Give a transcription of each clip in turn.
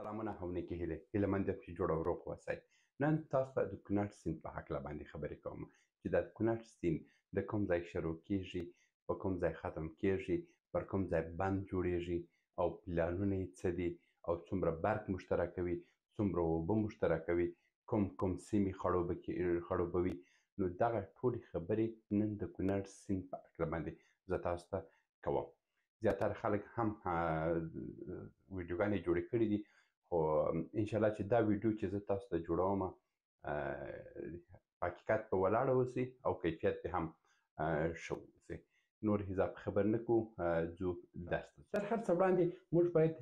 سلامونه او نیکې هیلې، هیله مند یم چې جوړ او روغ اوسئ. نن تاسو ته د کونړ سیند په هکله باندې خبرې کوم چې د کونړ سیند د کوم ځای شروع کیږي، په کوم ځای ختم کیږي، پر کوم ځای بند جوړیږي او پلانونه یې څه دي او څومره برق مشترکوي، څومره اوبه مشترکوي، کوم کوم سیمې خړوبوي. نو دغه ټولې خبرې نن د کونړ سیند په هکله باندې زه تاسو ته کوم. زیاتره خلک هم ویډیوګانې جوړې کړې دي، خو انشاءالله چې دا ویډیو چې زه تاسو ته جوړوم حقیقت په ولاړه اوسي او کیفیت به هم ښه اوسي. نور اضافه خبر نه کوو، ځو درس ته. تر هر څه وړاندې موږ باید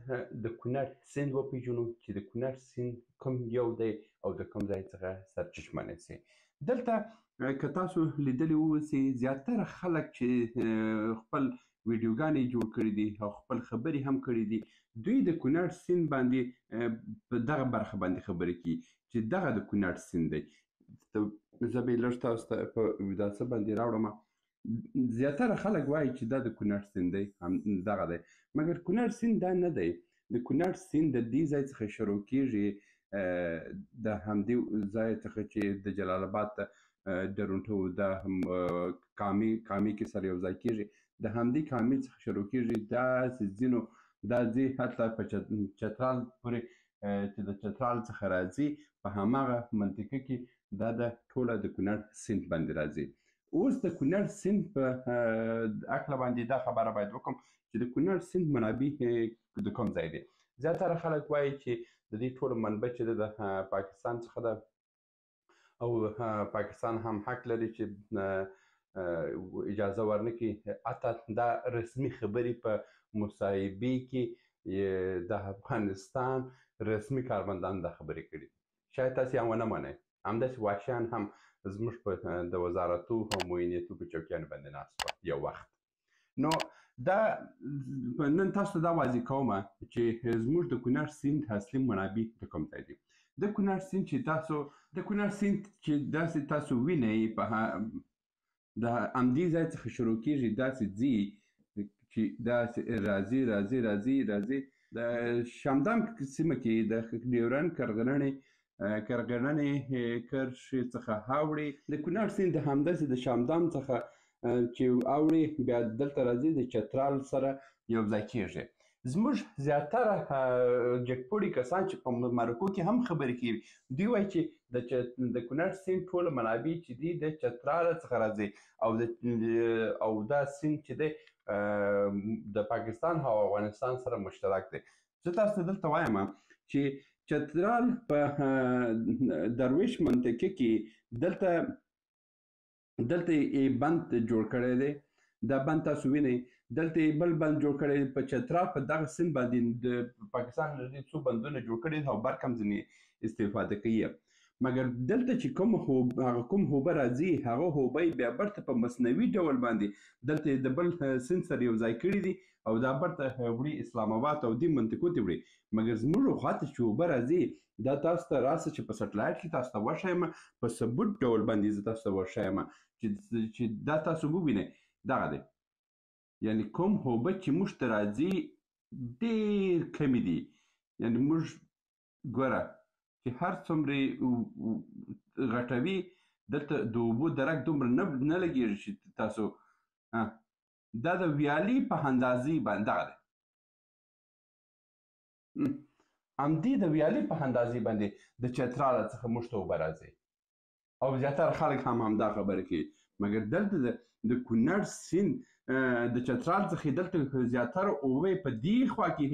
د کونړ سیند وپیژنو چې د کونړ سیند کوم یو دی او د کوم ځای څخه سرچشمه نیسي. دلته که تاسو لیدلي واوسئ، زیاتره خلک چې خپل ویډیوګانې جوړ کړي دي او خپل خبرې هم کړي دي، دوی د کونړ سیند باندې په دغه برخه باندې خبرې کوي چې دغه د کونړ سیند دی. زه به یې لږ تاسو ته په دا څه باندې راوړم. زیاتره خلک وایي چې دا د کونړ سیند دی، هم دغه دی، مګر کونړ سیند دا نه دی. د کونړ سیند د دې ځای څخه شروع کیږي، د همدې ځای څخه چې د جلال آباد ته درونټو د کامې کې سره یو ځای کیږي، د همدې کامې څخه شروع کیږي. داسې ځینو دا ځي حتی په چترال پورې چې د چترال څخه راځي په هماغه منطقه کې دا د ټوله د کونړ سیند باندې راځي. اوس د کونړ سیند په هکله باندې دا خبره باید وکړم چې د کونړ سیند منابع د کوم ځای دی. زیاتره خلک وایي چې د دې ټولو منبع چې ده د پاکستان څخه ده او پاکستان هم حق لري چې اجازه ورنه کړي. حتی دا رسمي خبرې په مصاحبې کې د افغانستان رسمي کارمندان دا خبرې کړي، شاید تاسې هم ونه منئ. همداسې وحشیان هم زموږ په د وزارتو او معینیتو په چوکیانو باندې ناست وه یو وخت. نو دا نن تاسو ته دا واضح کوم چې زموږ د کونړ سیند اصلي منابع د کوم ځای دي. د کونړ سیند چې تاسو د کونړ سیند چې داسې تاسو وینئ په د همدې ځای څخه شروع کیږي، داسې ځي چې داسې راځي راځي راځي راځي د شمدام سیمه کې د ډیورنډ کرغړنې کرښې څخه اوړي. د کونړ سیند همداسې د شمدام څخه چې اوړي بیا دلته راځي د چترال سره یو ځای کیږي. زموږ زیاتره جګپوړي کسان چې په مرکو کې هم خبرې کوي، دوی وایي چې د کونړ سیند ټوله منابع چې دي د چترال څخه راځي او دا سیند چې دی د پاکستان او افغانستان سره مشترک دی. زه تاسو ته دلته وایم چې چترال په درویش منطقه کې دلته یې بند جوړ کړی دی. دا بند تاسو وینئ، دلته یې بل بند جوړ کړی په چترال په دغه سیند باندې د پاکستان له دې څو بندونه جوړ کړي او برق هم ځینې استفاده کوي. مګر دلته چې کوم هغه کوم اوبه راځي، هغه اوبه یې بیا بیرته په مصنوعي ډول باندې دلته د بل سیند سره یو ځای کړي دي او دا بیرته وړي اسلام آباد او دې منطقو ته وړي. مګر زموږ خواته چې اوبه راځي، دا تاسو ته راسه چې په سټلایټ کې تاسو ته وښایم، په ثبوت ډول باندې زه تاسو ته وښایم چې دا تاسو ووینئ. دغه دی، یعنی کوم اوبه چې موږ ته راځي ډېر کمې دي. یعنی موږ ګوره چې هر څومره غټوي دلته د اوبو درک دومره نه لګېږي چې تاسو دا د ویالې په اندازې باندې دغه دی، همدې د ویالې په اندازې باندې د چتراله څخه موږ ته اوبه راځي او زیاتره خلک هم همدا خبره کوي. مګر دلته د کونړ سیند د چترال څخه دلته زیاتره اوبه په دې خوا کې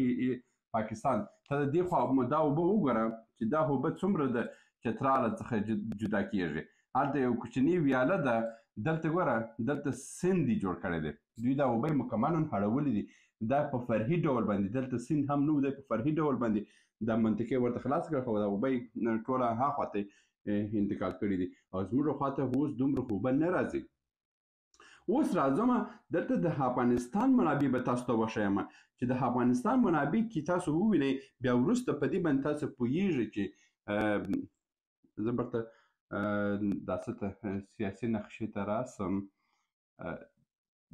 پاکستان ته د دې خوا دا اوبه وګوره چې دا اوبه څومره د چتراله څخه جدا کیږي. هلته یو کوچنۍ ویاله ده، دلته ګوره دلته سیند یې جوړ کړی دی. دوی دا اوبه یې مکملاً اړولې دي. دا په فرهي ډول باندې دلته سیند هم نه و، دی په فرهي ډول باندې دا منطقه ورته خلاص کړه، خو دا اوبه یې ټوله هاخوا ته انتقال کړي دي او زموږ خواته اوس دومره اوبه نه راځي. اوس راځم دلته د افغانستان منابع به تاسو ته وښایم چې د افغانستان منابع کې تاسو ووینئ، بیا وروسته په دې باندې تاسو پوهیږئ چې زه بیرته دا څه ته سیاسي نقشې ته راسم.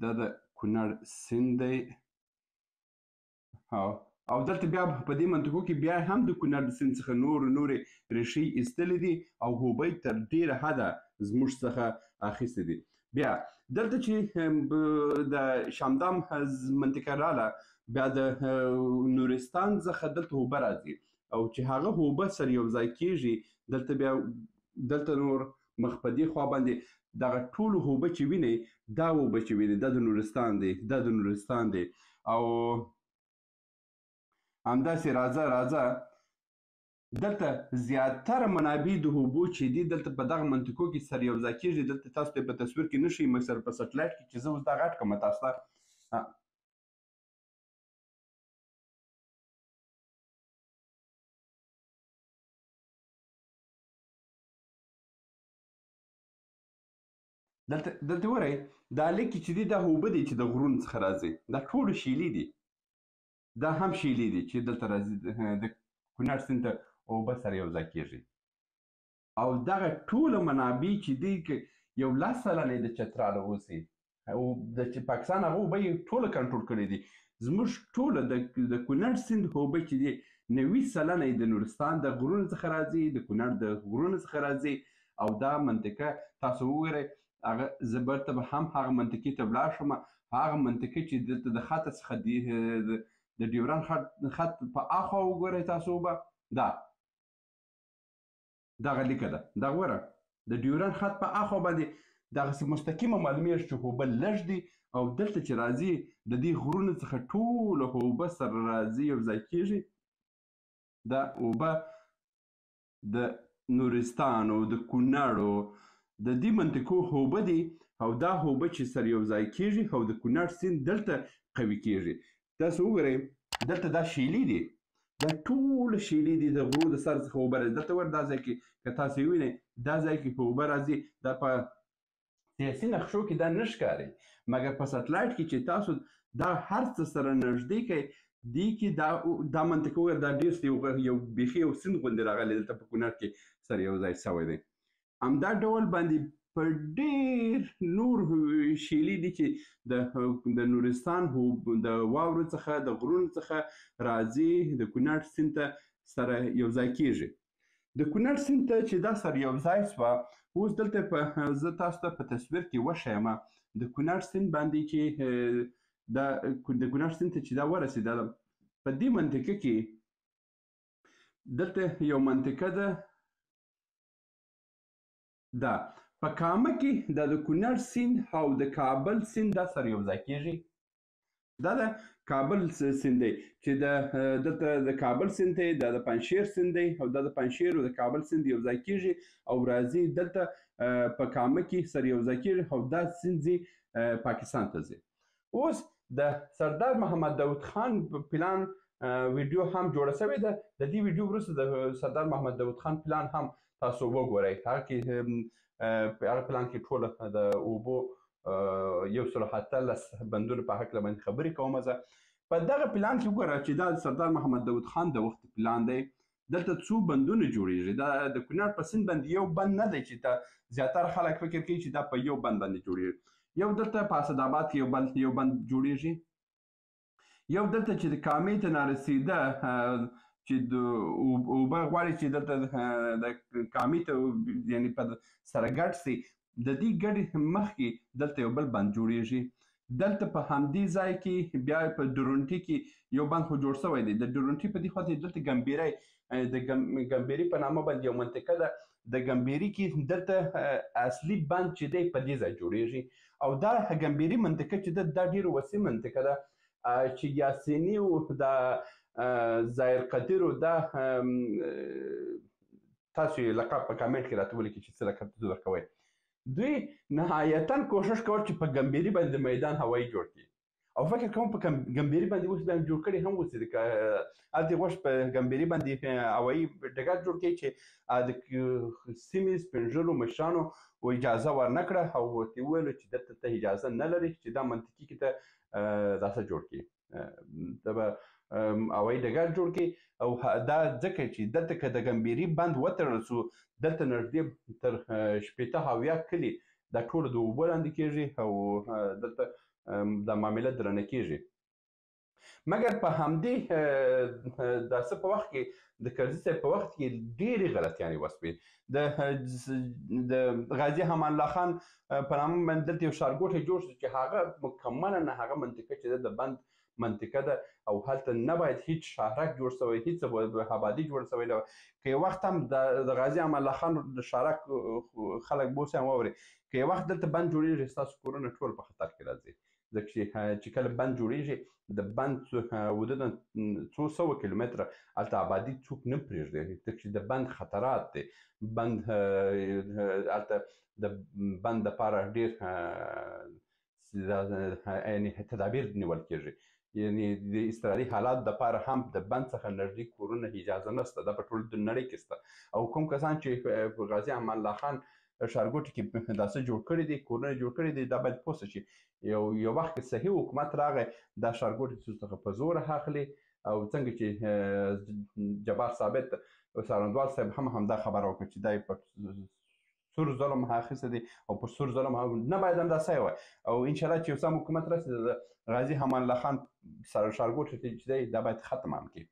دا د کونړ سیند دی. او دلته بیا په دې منطقو کې بیا هم د کونړ د سیند څخه نورې ریښې ایستلې دي او اوبه یې تر ډېره حده زموږ څخه اخیستې دي. بیا دلته چې د شامدام منطقه راله، بیا د نورستان څخه دلته اوبه راځي او چې هغه اوبه سره یو ځای کېږي، دلته بیا دلته نور مخ په دې خوا باندې دغه ټول اوبه چې وینئ، دا اوبه چې وینئ دا د نورستان دی، دا د نورستان دی. او همداسې راځه راځه دلته زیاتره منابع د اوبو چې دي دلته په دغه منطقو کې سره یو ځای کېږي. دلته تاسو ته په تصویر کې نه ښیي، مګر په سټلایټ کې چې زه اوس دا غټ کړم تاسو ته، دلته وګورئ دا لیکې چې دي دا اوبه دي چې د غرونو څخه راځي، دا ټولو شیلې دي، دا هم شیلې دي چې دلته راځي د کونړ سیند ته اوبه سره یو ځای کېږي. او دغه ټوله منابع چې دي یو 10% یې د چترال اوسي او د پاکستان هغه اوبه یې ټوله کنټرول کړې دي. زموږ ټوله د کونړ سیند اوبه چې دي 90% یې د نورستان د غرونو څخه راځي، د کونړ د غرونو څخه راځي. او دا منطقه تاسو وګورئ، هغه زه بیرته به هم هغه منطقې ته ولاړ شم، هغه منطقه چې دلته د خط څخه د ډیورن خط په اخوا وګورئ تاسو به دا دغه لیکه ده، دا وګوره د ډیورن خط په اخوا باندې دغسې مستقیمه معلومېږي چې اوبه لږ دي، او دلته چې راځي د دې غرونو څخه ټوله اوبه سره راځي یو ځای کېږي. دا اوبه د نورستان او د کونړ او د دې منطقو اوبه دي، او دا اوبه چې سره یو ځای کېږي او د کونړ سیند دلته قوي کېږي. تاسو وګورئ دلته دا شیلې دي، دا ټول شیلې دي د غرو د سر څخه اوبه راځي. دلته وګوره دا ځای کې که تاسو یې ووینئ دا ځای کې په اوبه راځي، دا په سیاسي نقشو کې دا نه ښکاري، مګر په سټلایټ کې چې تاسو دا هر څه سره نږدې کړئ دې کې دا منطقه وګوره، دا ډېر یو بیخي یو سیند غوندې راغلی دلته په کونړ کې سره یو ځای سوی دی. همدا ډول باندې په ډېر نور شیلې دي چې د نورستان د واورو څخه د غرونو څخه راځي د کونړ سیند ته سره یو ځای کېږي. د کونړ سیند ته چې دا سره یو ځای سوه، اوس دلته زه تاسو ته په تصویر کې وښیم د کونړ سیند باندې چې د کونړ سیند ته چې دا ورسېده په دې منطقه کې دلته یو منطقه ده، دا په کامه کې دا د کونړ سیند او د کابل سیند دا سره یو ځای کېږي. دا د کابل سیند دی چې دلته د کابل سیند دی، دا د پنجشیر سیند دی، او دا د پنجشیر او د کابل سیند یو ځای کېږي او راځي دلته په کامه کې سره یو ځای کېږي او دا سیند ځي پاکستان ته ځي. اوس د سردار محمد داود خان پلان ویډیو هم جوړه شوې ده. د دې ویډیو وروسته د سردار محمد داود خان پلان هم تاسو وګورئ. هغه کې هغه پلان کې ټوله د اوبو 118 بندونو په هکله باندې خبرې کوم. زه په دغه پلان کې وګوره چې دا د سردار محمد داود خان د وخت پلان دی. دلته څو بندونه جوړیږي. دا د کونړ په سیند باندې یو بند نه دی چې زیاتره خلک فکر کوي چې دا په یو بند باندې جوړیږي. یو دلته په اسداباد کې یو بند جوړیږي، یو دلته چې د کامې ته نارسیده چې د اوبه غواړي چې دلته د کامې ته یعنې په سره ګډ سي، د دې ګډې مخکې دلته یو بل بند جوړیږي. دلته په همدې ځای کې بیا په ډورونټي کې یو بند خو جوړ شوی دی. د ډورونټي په دې خوا ته دلته ګمبیری، د ګمبیري په نامه باندې یو منطقه ده. د ګمبیري کې دلته اصلي بند چې دی په دې ځای جوړیږي. او دا ګمبیري منطقه چې ده دا ډېره وسیع منطقه ده چې یاسیني او دا ظاهر قدیر او دا تاسو یې لقب په کامنټ کې راته ولیکئ چې څه لقب ته ورکوئ. دوی نهایتا کوشش کول چې په ګمبیري باندې میدان هوایي جوړ کړي، او فکر کوم په ګمبیري باندې اوس بیا جوړ کړي هم اوسي. هلته غوښت په ګمبیري باندې هوایي ډګر جوړ کړي چې د سیمې سپینږیرو مشرانو اجازه ورنه کړه او ورته یې وویل چې دلته ته اجازه نه لرې چې دا منطقي کې ته دا څه جوړ کړي، ته به هوایي ډګر جوړ کړي. او دا ځکه چې دلته که د ګمبیري بند وتړل سو، دلته نږدې تر 60 کلي دا ټول د اوبو لاندې کېږي او دلته دا معامله درنه کېږي. مګر په همدې داسې په وخت کې د کرزي صاحب په وخت کې ډېرې غلطیانې وسوې. د غازي امان الله خان په نامه باندې دلته یو ښارګوټی جوړ شو چې هغه مکمله نه هغه منطقه چې ده د بند منطقه ده او هلته نه باید هیڅ شهرک جوړ سوی، هیڅ آبادي جوړ سوی نه. که یو وخت هم د غازي امان الله خان د شهرک خلک بوسي هم واوري، که یو وخت دلته بند جوړېږي ستاسو کورونه ټول په خطر کې راځي، ځکه چې کله بند جوړېږي د بند حدوداً څو سوه کیلومتره هلته آبادي څوک نه پرېږدي، ځکه چې د بند خطرات دی. بند هلته د بند دپاره ډېر یعنې تدابیر نیول کېږي، یعنې د اضطراري حالات دپاره هم د بند څخه نږدې کورونه اجازه نشته، دا په ټول نړۍ کې شته. او کوم کسان چې په غازي امان الله خان ښارګوټي کې داسې جوړ کړي دي، کورونه جوړ کړي دي، دا باید پوه شي یو وخت کې صحیح حکومت راغی دا ښارګوټي څخه په زوره اخلي. او څنګه چې جبار ثابت څارندوال صاحب هم همدا خبره وکړه چې دا یې په سور ظلم اخیستی دی او په سور ظلم هم نه باید همداسې وای. او انشاءالله چې یو سم حکومت راشي د غازي امان الله خان ښارګوټي چې دی دا باید ختم هم کړي.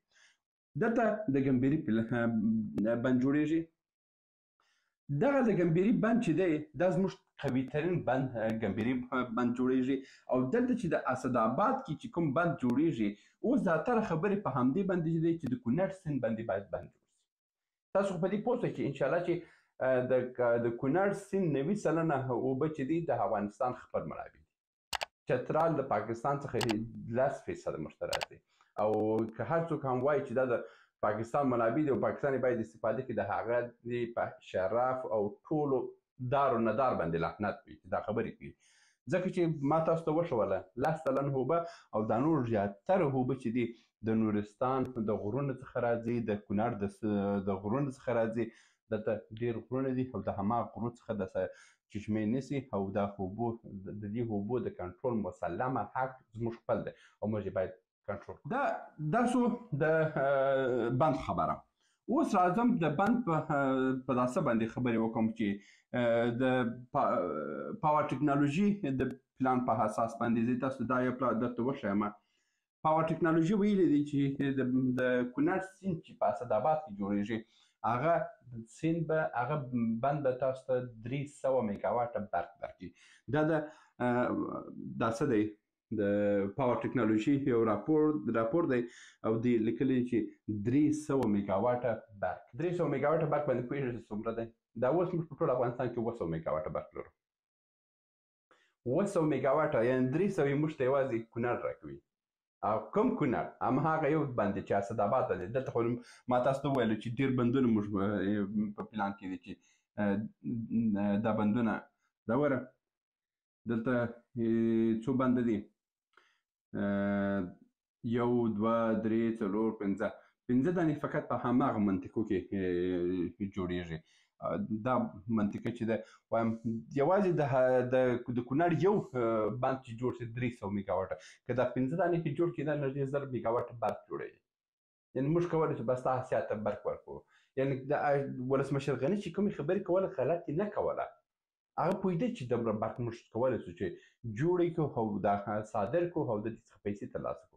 دلته د ګمبیري بند جوړېږي. دغه د ګمبیري بند چې دی دا زموږ قوي ترین بند ګمبیري بند جوړېږي. او دلته چې د اسداباد کې چې کوم بند جوړېږي اوس زیاتره خبرې په همدې باندې دی چې د کونړ سیند باندې باید بند جوړ شي. تاسو خو په دې پوه شئ چې انشاءالله چې د کونړ سیند 90% اوبه چې دي د افغانستان خپل منابع دي. چترال د پاکستان څخه 10% موږ ته راځي. او که هر څوک هم وایي چې دا د پاکستان منابع دي او پاکستان یې باید استفاده کړي، د هغه دې په شرف او ټولو دار و ندار باندې لعنت وي چې دا خبرې کوي. ځکه چې ما تاسو ته وښوله 10% اوبه او دا نور زیاتره اوبه چې دي د نورستان د غرونو څخه راځي، د کونړ د غرونو څخه راځي. دلته ډېر غرونه دي او د هماغه غرو څخه د چشمې نیسي او دا اوبو د دې اوبو د کنټرول مسلمه حق زموږ خپل دی او موږ یې باید کنټرول کړو. دا سو د بند خبره. اوس راځم د بند په داسه باندې خبرې وکړم چې د پاور ټکنالوژي د پلان په اساس باندې زه تاسو دا یو پلان درته وښایم. پاور ټکنالوژي ویلي دي چې د کونړ سیند چې په اسداباد کې جوړېږي هغه سیند به هغه بند به تاسو ته 300 میګاواټه برق درکړي. دا د دا څه دی د پاور ټکنالوژي یو راپور دی او دی لیکلی چې 300 میګاواټه برق، 300 میګاواټه برق باندې پوهېږئ چې څومره دی؟ دا اوس موږ په ټول افغانستان کې 700 میګاواټه برق لرو. 700 میګاواټه یعنې 300 یې موږ ته یوازې کونړ راکوي. او کوم کونړ هم هغه یو باندې چې اسداباد دی. دلته خو ما تاسو ته وویل چې ډېر بندونه موږ په پلان کې دي چې دا بندونه دا وره دلته څو بند دي، 1 2 3 4 5 5 دانې فقط په هماغه منطقو کې جوړېږي. دا منطقه چې ده وایم یوازې د کونړ یو بند چې جوړ شي 300 میګاواټه، که دا 5 دانې کې جوړ کړي دا نږدې 1000 میګاواټه برق جوړوي. یعنې موږ کولی شو بس اسیا ته برق ورکړو. یعنې د ولسمشر غني چې کومې خبرې کوله غلط یې نه کوله، هغه پوهېده چې دومره برق موږ کولی شو چې جوړ یې کړو او دا صادر کړو او د دې څخه پیسې ترلاسه کړو.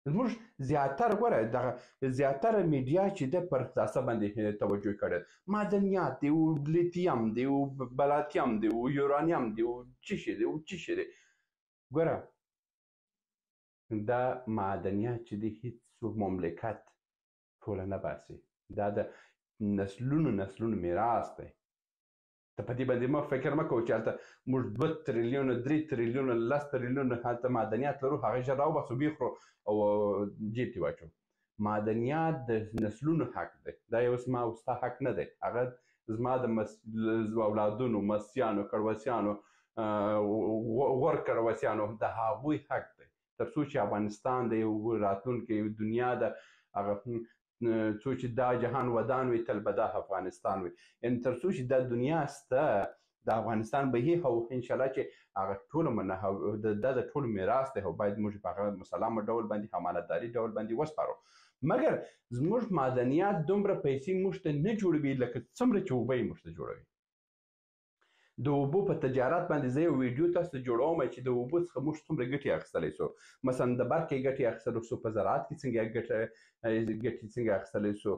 زموږ زیاتره ګوره دغه زیاتره میډیا چې ده پر داسه باندې توجه کړې، معدنیات دی او لیتیم دی او بلاتیم دی او یورانیم دی او څه شی دی او څه شی دی. ګوره دا معدنیات چې دی هیڅ مملکت ټوله نه باسي، دا د نسلونو نسلونو میراث دی. ته په دې باندې مه فکر مه کوه چې هلته موږ 2 تریلیونه 3 تریلیونه 10 تریلیونه هلته معدنیات لرو، هغه ژر راوباسو ویې خورو او جیب ته واچو. معدنیات د نسلونو حق دی، دا یو زما او ستا حق نه دی. هغه زما د اولادونو، مسیانو، کړوسیانو، غور کړوسیانو د هغوی حق دی. تر څو چې افغانستان د یو راتلونکي دنیا ده، هغه څو چې دا جهان ودان وي تل به دا افغانستان وي. یعنې تر څو چې دا دنیا سته د افغانستان به هی او انشاءالله چې هغه ټولو منه دا د ټولو میراث دی او باید موږ په هغه مسلمه ډول باندې امانتداري ډول باندې وسپارو. مګر زموږ معدنیات دومره پیسې موږ ته نه جوړوي لکه څومره چې اوبه یې موږ ته جوړوي. د اوبو په تجارت باندې زه یو ویډیو تاسو ته جوړوم چې د اوبو څخه موږ څومره ګټې اخیستلی سو. مثلا د برق کې ګټې اخیستلی سو، په زراعت کې څنګه ګټې څنګه اخیستلی سو،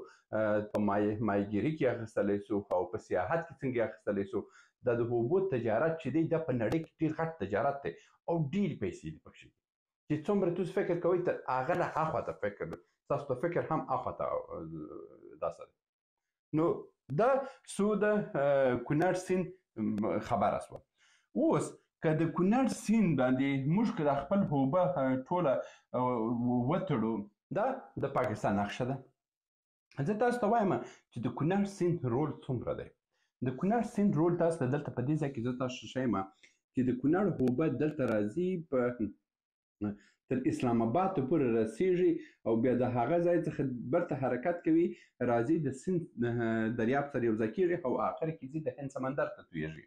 په ماهیګیري کې اخیستلی سو، او په سیاحت کې څنګه اخیستلی سو. دا د اوبو تجارت چې دی دا په نړۍ کې ډېر غټ تجارت دی او ډېرې پیسې دي پکښې، چې څومره تاسو فکر کوئ تر هغه له هاخوا ته فکر، ستاسو ته فکر هم هاخوا ته داسې دی. نو دا سو د کونړ سیند خبره سوه. اوس که د کونړ سیند باندې موږ که دا خپل اوبه ټوله وتړو، دا د پاکستان نقشه ده. زه تاسو ته وایم چې د کونړ سیند رول څومره دی. د کونړ سیند رول تاسو ته دلته په دې ځای کې زه تاسو ښیم چې د کونړ اوبه دلته راځي، په تر اسلام آباد پورې رسیږي او بیا د هغه ځای څخه بیرته حرکت کوي، راځي د سیند دریاب سره یو ځای کېږي او آخر کې ځي د هند سمندر ته تویږي.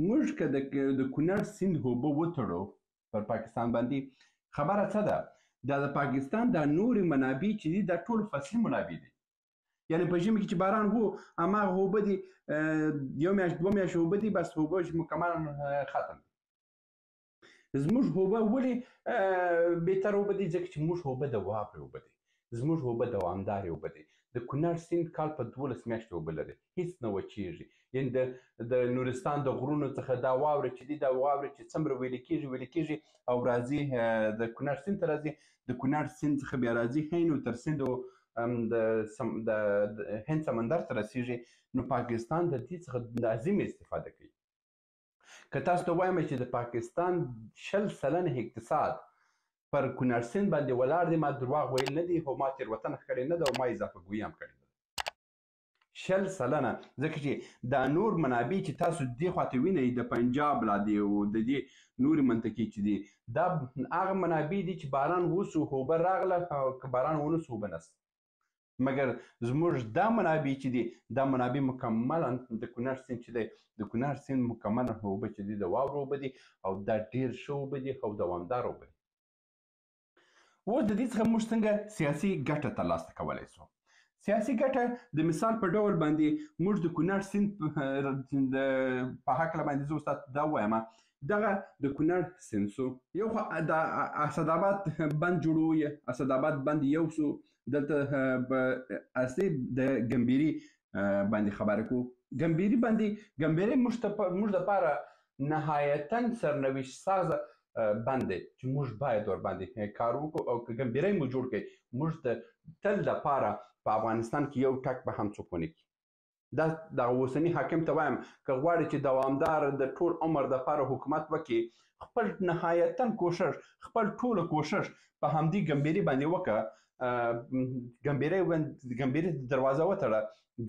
موږ که د کونړ سیند اوبه وتړو پر پاکستان باندې، خبره څه ده؟ دا د پاکستان دا نورې منابع چې دي دا ټول فصلي منابع دي. یعنی په ژمي کې چې باران وو هماغه اوبه دي، یو میاشت دوه میاشتې اوبه دي، بس اوبه مکملا ختم دي. زموږ اوبه ولې بهتر اوبه دي؟ ځکه چې موږ اوبه د واورې اوبه دي، زموږ اوبه دوامدارې اوبه دي. د کونړ سیند کال په 12 میاشتې اوبه لري، هیڅ نه وچیږي. یعنی د نورستان د غرونو څخه دا واورې چې دي، دا واورې چې څومره ویلې کېږي ویلې کېږي او راځي د کونړ سیند ته راځي، د کونړ سیند څخه بیا راځي هند تر سیند د هند سمندر ته رسیږي. نو پاکستان د دې څخه لازمه استفاده کوي. که تاسو ته وایم چې د پاکستان 20% اقتصاد پر کونړ سیند باندې ولاړ دی، ما درواغ ویل نه دي، خو ما تېروتنه کړې نه ده او ما اضافه ګویي هم کړې ده. 20%، ځکه چې دا نور منابع چې تاسو دې خواته وینئ، د پنجاب لا دی او د دې نورې منطقې چې دي، دا هغه منابع دي چې باران وسو اوبه راغله، که باران ونه سو اوبه نسته. مګر زموږ دا منابع چې دي، دا منابع مکملا د کونړ سیند چې دی، د کونړ سیند مکملا اوبه چې دي د واورو اوبه دي او دا ډېر ښه اوبه دي او دوامداره اوبه دي. اوس د دې څخه موږ څنګه سیاسي ګټه ترلاسه کولی سو؟ سیاسي ګټه د مثال په ډول باندې موږ د کونړ سیند په هکله باندې زه اوس تاته دا وایم، دغه د کونړ سیند سو، یو خو د اسداباد بند جوړوي، اسداباد بند یو سو، دلته اصلي د ګمبیري باندې خبره کوو. ګمبیري باندې، ګمبیري موږ دپاره نهایتاً سرنوشت سازه بند دی چې موږ باید ورباندې کار وکړو، او که ګمبیری مو جوړ کړي موږ د تل دپاره په افغانستان کې یو ټک به هم څوک ونه کړي. دا د اوسني حاکم ته وایم، که غواړي چې دوامدار د ټول عمر دپاره حکومت وکړي، خپل نهایتاً کوشش، خپل ټوله کوشش په همدې ګمبیري باندې وکړه. ګمبیري دروازه وتړه،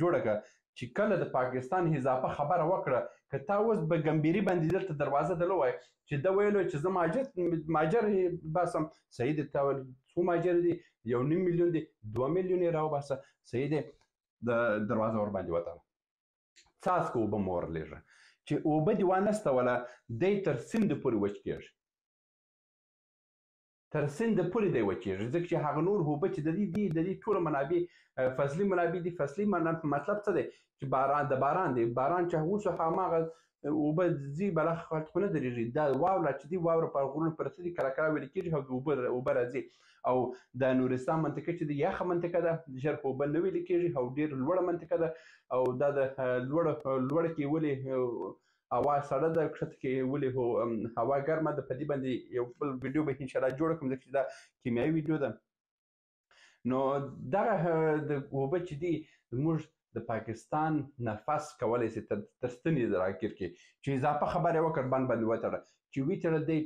جوړه کړه، چې کله د پاکستان اضافه خبره وکړه، که تا اوس به ګمبیري باندې دلته دروازه دله وای چې ده ویلو چې زه ماجر باسم، صحیح دی، تا ویل څو ماجر دي؟ 1.5 میلیون دي، 2 میلیون یې راوباسه، صحیح دی، د دروازه ورباندې وتړه، څاڅکه اوبه مو ورلېږه، چې اوبه دې وانستوله، دی تر سیند پورې وچ کېږي، تر سیند پورې دی وچېږي، ځکه چې هغه نور اوبه چې د دې دي، د دې ټوله منابع فصلي منابع دي. فصلي مطلب څه دی؟ چې باران د باران دی، باران چې وسو هماغه اوبه ځي، بله خو نه درېږي. دا واوره چې دي، واوره پر غرونو پرته دي، کله کله ویلې کېږي او اوبه راځي. او د نورستان منطقه چې دی یخه منطقه ده، ژر خو اوبه نه ویلې کېږي او ډېر لوړه منطقه ده، او دا د لوړه کې ولې هوا سړه ده، کښته کې ولې هوا ګرمه ده. په دې باندې یو بل ویډیو به انشاءالله جوړه کړم، ځکه چې دا کیمیاوي ویډیو ده. نو دغه د اوبه چې دي زموږ د پاکستان نفس کولی شي تر ستنې راګیر کړي، چې اضافه خبره یې وکړه، بند باندې وتړه، چې وتړه دی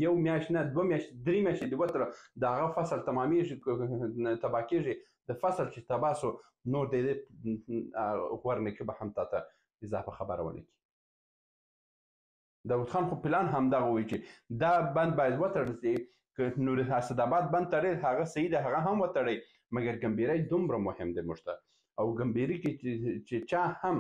یو میاشت نه دوه میاشتې درې میاشتې دې وتړه، د هغه فصل تمامېږي، تباه کېږي. د فصل چې تباه سو نور د دې غور نیکه به هم تا ته اضافه خبره ونه کړي. داود خان خو پلان هم دغه وایي چې دا بند باید وتړل شي، که نور اسداباد بند تړي هغه صحیح ده، هغه هم وتړي، مګر ګمبیری دومره مهم دی موږ ته. او ګمبیری کې چې چا هم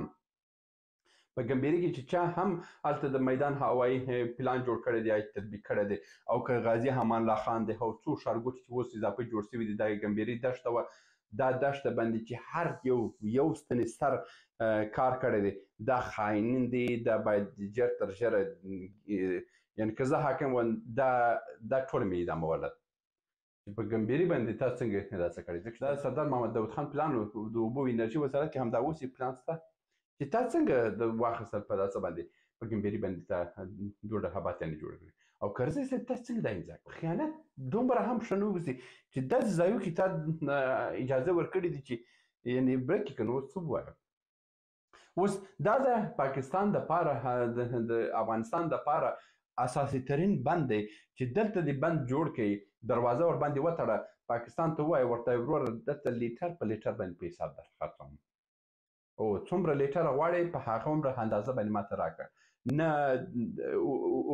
په ګمبیری کې چې چا هم هلته د میدان هوایي پلان جوړ کړی دی، تطبیق کړی دی، او که غازي امان الله خان دی او څو ښارګوټي چې اوس اضافه جوړ شوي دي، دا ګمبیری دښته وه، دا دښته باندې چې هر یو یو ستنې سر کار کړی دی، دا خاینین دی، دا باید ژر تر ژره، یعنی که زه حاکم وم دا ټول مې اعدامول. چې په ګمبیري باندې تا څنګه دا څه کړی؟ ځکه دا سردار محمد داود خان پلان د اوبو انرژي وزارت کې همدا اوس یې پلان شته چې تا څنګه د واخیستل په دا څه باندې په ګمبیري باندې تا دوه حباتیانې جوړې کړې. او کرزی صاحب تا څنګه دا امضا کړه؟ خیانت دومره هم ښه نه وځي چې داسې ځایو کې تا اجازه ورکړې دي چې یعنې برک یې که، نو اوس څه ووایم؟ اوس دا د پاکستان دپاره، د افغانستان دپاره اساسي ترین بند دی چې دلته دې بند جوړ کړي، دروازه ورباندې وتړه، پاکستان ته ووایه ورته وروره دلته لیټر په لیټر باندې په حساب در خرڅوم، او څومره لیټر غواړې په هغه عمره اندازه باندې ماته راکړه، نه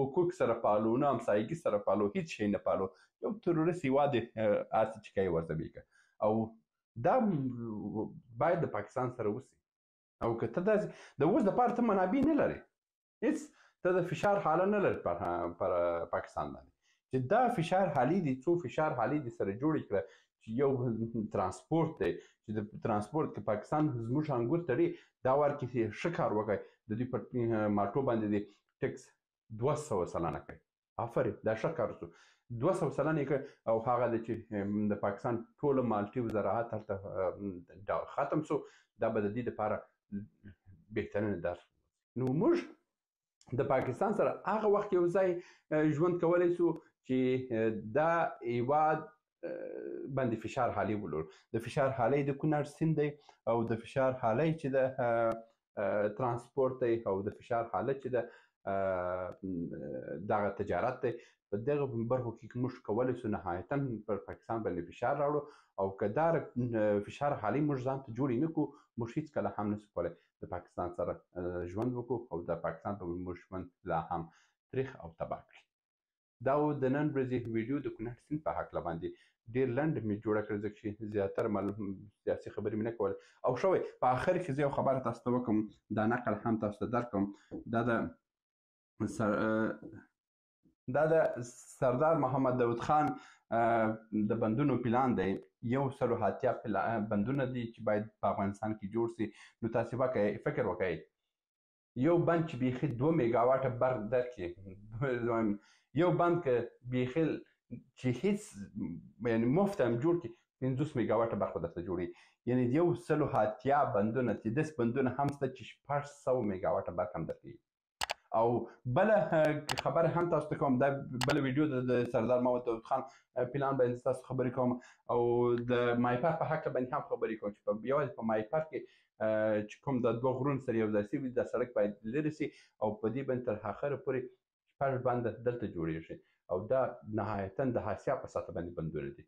حقوق سره پالو، نه همسایګي سره پالو، هیڅ شی نه پالو، یو تروریست هېواد هسې چې کوي ورته کړه. او دا باید د پاکستان سره وسي. او که ته داسې د اوس دپاره ته منابع نه لرې، هیڅ ته د فشار حاله نه لرې پر پاکستان باندې، چې دا فشار حالي دي، څو فشار حالي دي سره جوړې کړه چې یو ترانسپورت دی، چې د ترانسپورت کې پاکستان زموږ انګور تړي، دا وار کې ښه کار وکړي، د دوی پر مالټو باندې دې ټکس 200% کړي، آفرین دا ښه کار وسو، 200% یې کړ. او هغه دی چې د پاکستان ټوله مالټي او زراعت هلته ختم سو، دا به د دې دپاره بهترین درس. نو موږ د پاکستان سره هغه وخت یو ځای ژوند کولی سو چې دا هیواد باندې فشار حالي ولرو. د فشار حالی د کونړ سیند دی، او د فشار حالی چې د ترانسپورت دی، او د فشار حاله چې د دغه تجارت دی، په دغه برخو کې موږ کولی سو نهایتا پر پاکستان باندې فشار راوړو. او که دا فشار حالي موږ ځان ته جوړې نه کړو، موږ هیڅکله هم نسو کولی د پاکستان سره ژوند وکړو، او د پاکستان په موږ ژوند لا هم تریخ او تباه کړي. دا و د نن ورځې ویډیو د کونړ سیند په هکله باندې ډېر لنډ مې جوړه کړه، ځکه چې زیاتره معلوم سیاسي خبرې مې نه کولې. او ښه وی په آخر کې زه یو خبره تاسو ته وکړم، دا نقل هم تاسو ته درکړم. دا د سردار محمد داود خان د بندونو پلان دی، 180 بندونه دي چې باید په افغانستان کې جوړ سي. نو تاسې وکئ، فکر وکئ، یو بند چې بیخي 2 میګاواټه برق درکړي، یو بند که بیخي چې هیڅ یعنې مفته هم جوړ کړي، 50 میګاواټه برق به درته جوړوي. یعنې 180 بندونه چې داسې بندونه هم شته چې 600 میګاواټه برق هم درکوي. او بله خبره هم تاسو ته کوم، دا بله ویډیو د سردار محمد داود خان پلان باندې تاسو خبرې کوم، او د مایپر په هکله باندې هم خبرې کوم چې یوازې په مایپر کې چې کوم د دوه غرونو سره یو ځای سوي، دا سړک باید لرې سي، او په دې باندې تر اخره پورې 6 بنده دلته جوړېږي، او دا نهایتا د آسیا په سطح باندې بندونه دي.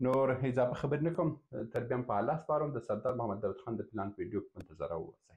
نور اضافه خبرې نه کوم، تر بیا هم په الله سپارم. د سردار محمد داود خان د پلان په ویډیو کې منتظره واوسئ.